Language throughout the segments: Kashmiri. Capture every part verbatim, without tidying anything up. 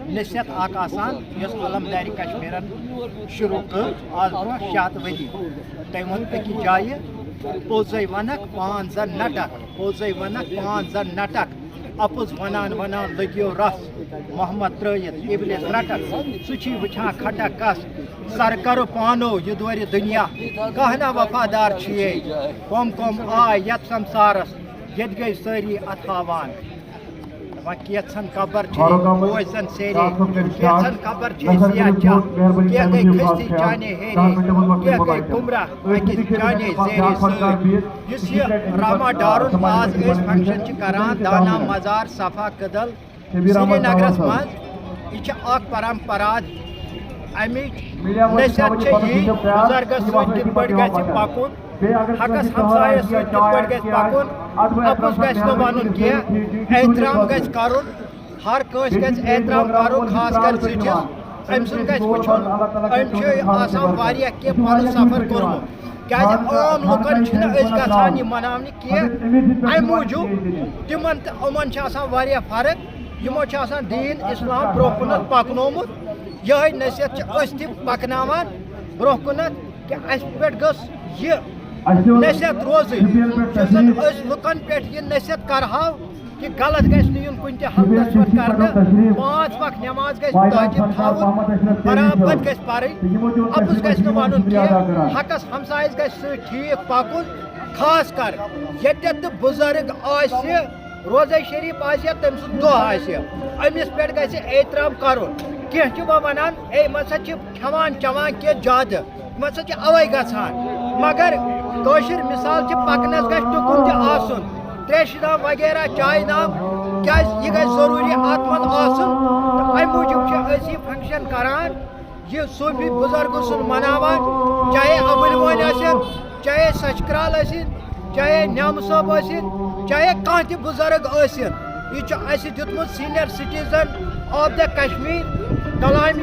نصیحت اکھ آسان، یۄس علمدارِ کشمیرن شروع کٔر آز برونٛہہ شیٚے ہتھ ؤری۔ تٔمۍ ووٚن أکِس جایہِ، "پوٚزے ونکھ پان زن نٹکھ، پوٚزے ونکھ پان زن نٹکھ، اپُز ونان ونان لٔگیو رس، محمد ترٲیِتھ ابلیس رٹکھ، سُہ چھی وٕچھان کھٹکھ کس، سر کرو پانو یہِ دورِ دُنیا، کانٛہہ نہ وفادار چھُ یے، کۄم کۄم آے یتھ سمسارس، ییٚتہِ گٔے سٲری اتھاوان۔" وۄنۍ کیژھن قبر چھے، بوزن سیرے، کیژھن قبر چھے سیاہ چاہ، کینٛہہ گٔے کھستی چانے ہیرے، کینٛہہ گٔے گمراہ أکِس چانے زیرے سۭتۍ۔ یُس یہِ راما ڈارُن آز أسۍ فنکشن چھِ کران، دانا مزار صفا کدل سرینگرس منٛز، یہِ چھِ اکھ پرمپرا۔ امِچ نصیحت چھےٚ یی، بُزرگس سۭتۍ کِتھ پٲٹھۍ گژھِ پکُن، حقس ہمسایس سۭتۍ کِتھ پٲٹھۍ گژھِ پکُن، اپُز گژھِ نہٕ ونُن کینٛہہ، احترام گژھِ کرُن، ہر کٲنٛسہِ گژھِ احترام کرُن، خاص کر زِٹھِس۔ أمۍ سُنٛد گژھِ وٕچھُن، أمۍ چھُ آسان واریاہ کینٛہہ پنُن سفر کوٚرمُت، کیازِ عام لُکن چھِنہٕ أسۍ گژھان یہِ مناونہِ کینٛہہ۔ امہِ موٗجوٗب تِمن تہٕ یِمن چھِ آسان واریاہ فرق، یِمو چھُ آسان دیٖن اسلام برونٛہہ کُنتھ پکنومُت۔ یِہوٚے نصیحت چھِ أسۍ تہِ پکناوان برونٛہہ کُنتھ، کہِ اَسہِ پٮ۪ٹھ گٔژھ یہِ نصیحت روزٕنۍ، یُس زن أسۍ لُکن پٮ۪ٹھ یہِ نصیحت کرہاو کہِ غلط گژھِ نہٕ یُن کُنہِ تہِ حالتس منٛز کرنہٕ۔ پانٛژھ وقت نماز گژھِ تٲجِب تھاوُن، برابر گژھِ پرٕنۍ، اپُز گژھِ نہٕ ونُن کینٛہہ، حقس ہمسایس گژھِ سۭتۍ ٹھیٖک پکُن۔ خاص کر ییٚتٮ۪تھ تہِ بُزرگ آسہِ، روزہ شریف آسہِ یا تٔمۍ سُنٛد دۄہ آسہِ، أمِس پٮ۪ٹھ گژھِ احترام کرُن۔ کینٛہہ چھِ وۄنۍ ونان، "ہے، یِم ہسا چھِ کھٮ۪وان چٮ۪وان کینٛہہ زیادٕ، یِم ہسا چھِ اوے گژھان۔" مگر کٲشِر مثال چھِ، پکنس گژھِ ٹُکُن تہِ آسُن، تریشہِ دام وغیرہ، چایہِ دام، کیازِ یہِ گژھِ ضروٗری اتھ منٛز آسُن۔ تہٕ امہِ موٗجوٗب چھِ أسۍ یہِ فنکشن کران۔ یہِ صوٗفی بُزرگہٕ سُنٛد مناوان، چاہے ابوٗلۍ وٲنۍ ٲسِن، چاہے سچھ کرٛال ٲسِن، چاہے نیامہٕ صٲب ٲسِن، چاہے کانٛہہ تہِ بُزرگ ٲسِن، یہِ چھُ اَسہِ دیُتمُت senior citizen of the Kashmir، کلامِ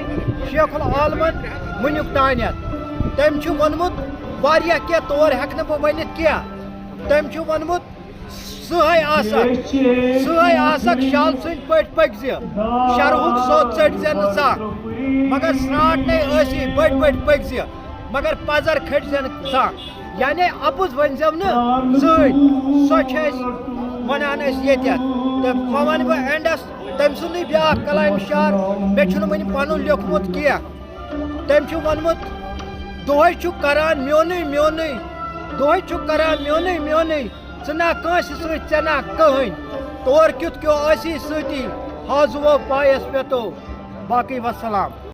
Sheikh العالمن وٕنیُک تانٮ۪تھ۔ تٔمۍ چھُ ووٚنمُت واریاہ کینٛہہ، تور ہٮ۪کہٕ نہٕ بہٕ ؤنِتھ کینٛہہ۔ تٔمۍ چھُ ووٚنمُت، سٕہے آسکھ، سٕہے آسکھ شال سٕنٛدۍ پٲٹھۍ پٔکۍ زِ، شرہُک سوٚت ژٔٹۍ زِ نہٕ زانٛہہ، مگر سرٛانٛٹھ نے ٲسی بٔٹۍ بٔٹۍ پٔکۍ زِ، مگر پزر کھٔٹۍ زِ نہٕ زانٛہہ۔ یعنی اپُز ؤنۍ زٮ۪و نہٕ زٕہٕنۍ، سۄ چھِ أسۍ ونان أسۍ ییٚتٮ۪تھ۔ تہٕ وۄنۍ ونہٕ بہٕ اینڈس تٔمۍ سُنٛدٕے بیٛاکھ کلامِ شعر، مےٚ چھُنہٕ وٕنہِ پنُن لیوٚکھمُت کینٛہہ۔ تٔمۍ چھُ ووٚنمُت، "دۄہے چھُ کران میونُے میونُے، دۄہے چھُ کران میونُے میونُے، ژٕ نہ کٲنٛسہِ سۭتۍ، ژےٚ نہ کٕہٕنۍ۔ تور کیُتھ کیو ٲسی سۭتی، ہازُوو پایس پٮ۪تو۔" باقٕے وسلام۔